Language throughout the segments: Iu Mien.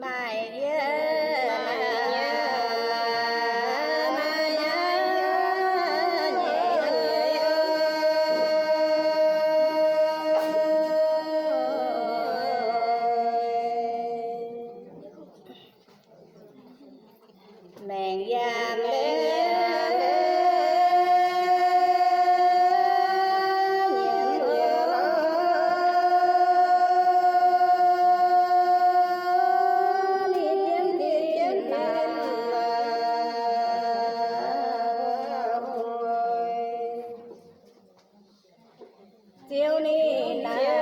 Maaih yie, maaih yie, maengc yaac mv Ziouv ninh naaic,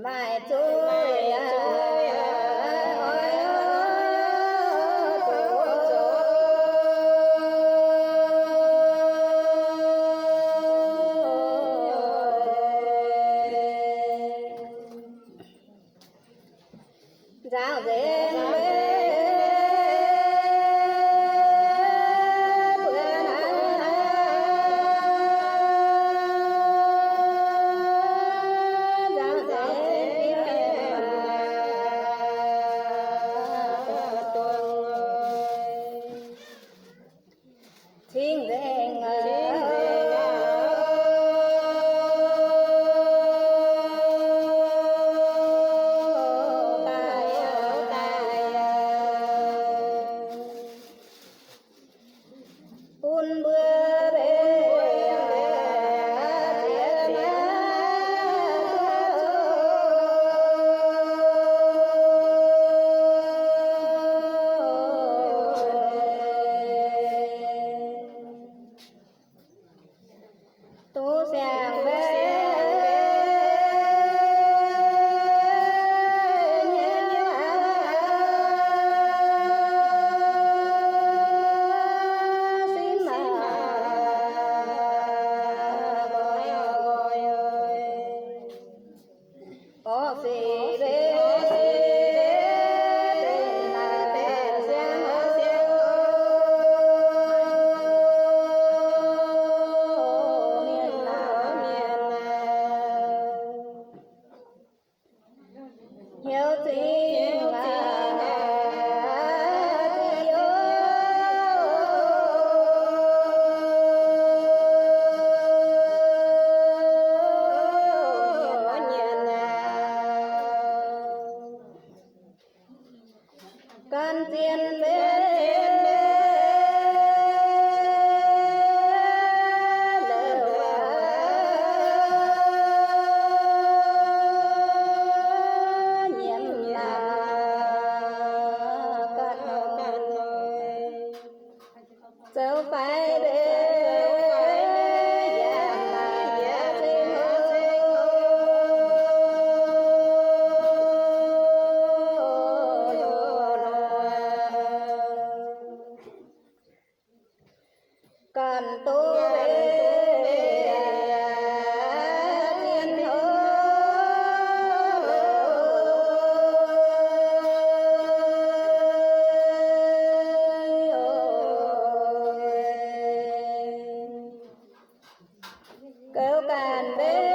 maaih zuqc oix zuqc zoux. Nzangc nzengc mbuo naaiv, nzangc nzengc cing-nzengc aqv. Bun mbuo mbenc ziex nyeic duqv zoux. Duqv siang-mbenc nyei aqv, sin maaih orqv sic mbenc, benx naaic benx siang siang oc, mienh naaic mienh naaic. Hnyouv zingh aqv, zingh oc, nyanc aqv. Gan zien mbenc la'guaih, nyiemc naaic ganh zoux faix mbenc, yaac naaic yaac zingh oc. Ganh duqv mbenc zien oc, gauh ganh mbenc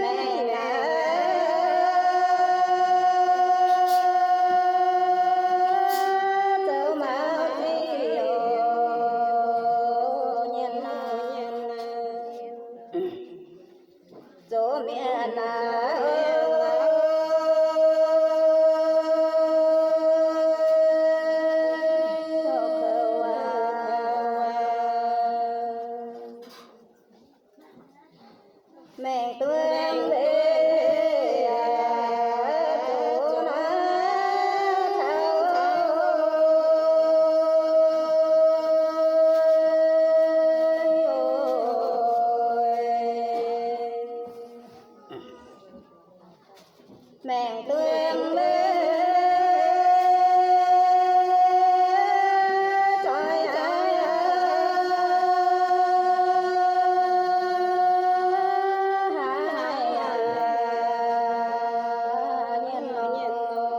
maengc aqv, zoux maux ziqc oc, nyanc naaic zoux mienh naaic. Maengc duqv mbenc yaac zuqc naaiv caux oc. Maengc duqv mbenc, zoih zoih haic, haic, haic, nyanc nor nyanc nor.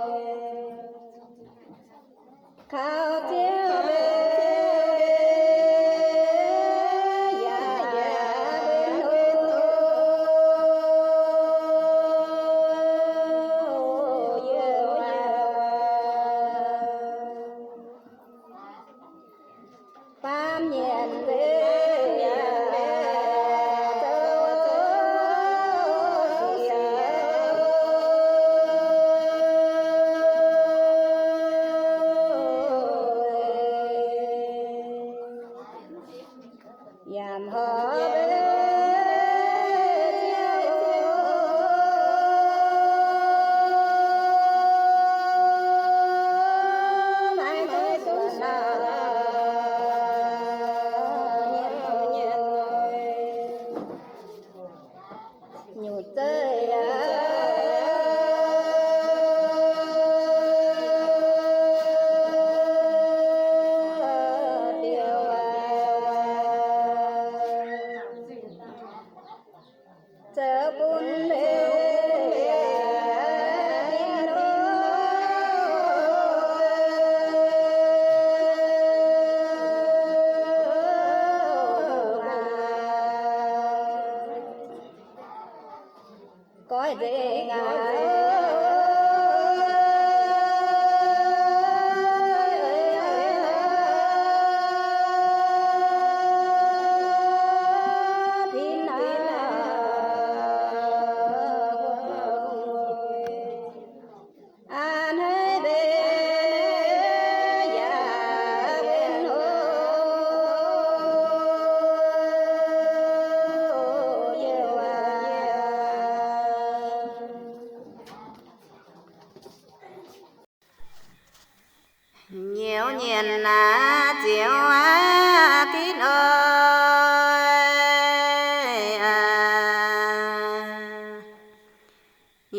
Nyouz nyienx naaiv ziouc aqv gitv oix.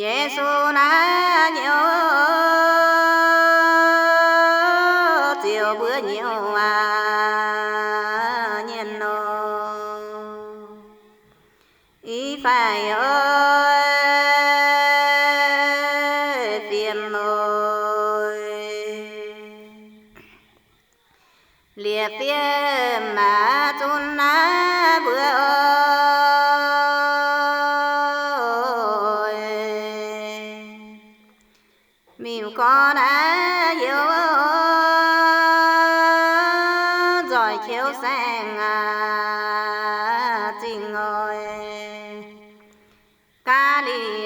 Yesu naaiv nyouz ziouc mbuox nyouz aqv, nyienx nor, ih faix oix, fiem oix. Liepc fiem maac zunv naaiv mbuo oix. Miuc-gorx naaiv youz nzoih qiouv saeng aac zingh oix. Gaa^li^o^lie,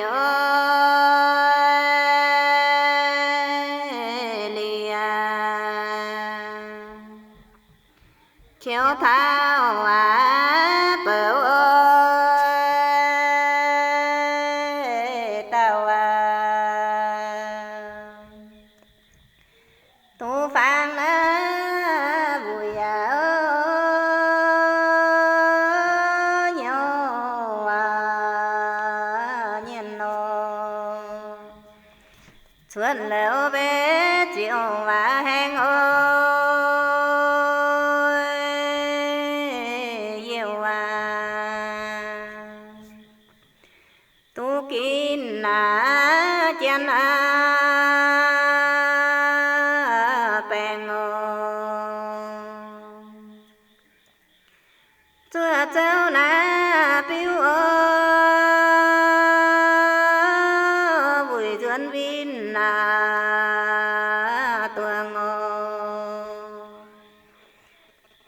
qiouv taux aav bouc oix dauh aac. Dungx faang naaiv mbuo yaac nyouz aac, nyienx nor, cuotv liuz mbe ziouc waac haengh oix, youh aac. Duqv ginv naaiv janx aac, baengh oc. Zuov zouv naaiv biuv oc, wuic nzuonx win naaiv duangh oc.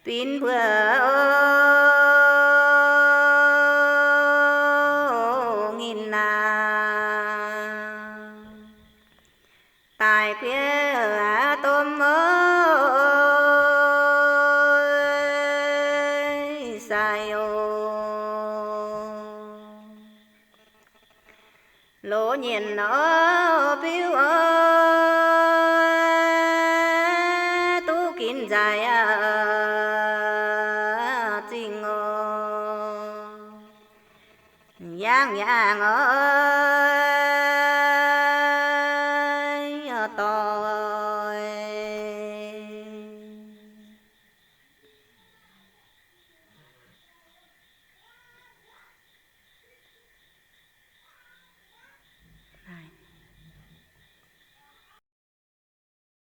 Binc mbuo oc, nginh naaic, daic guiev aav domh oc, sai oc. Loz nyienh nor biuv oc, duqv ginv nzaic aac, zingh oc. Yaangh yaangh oc,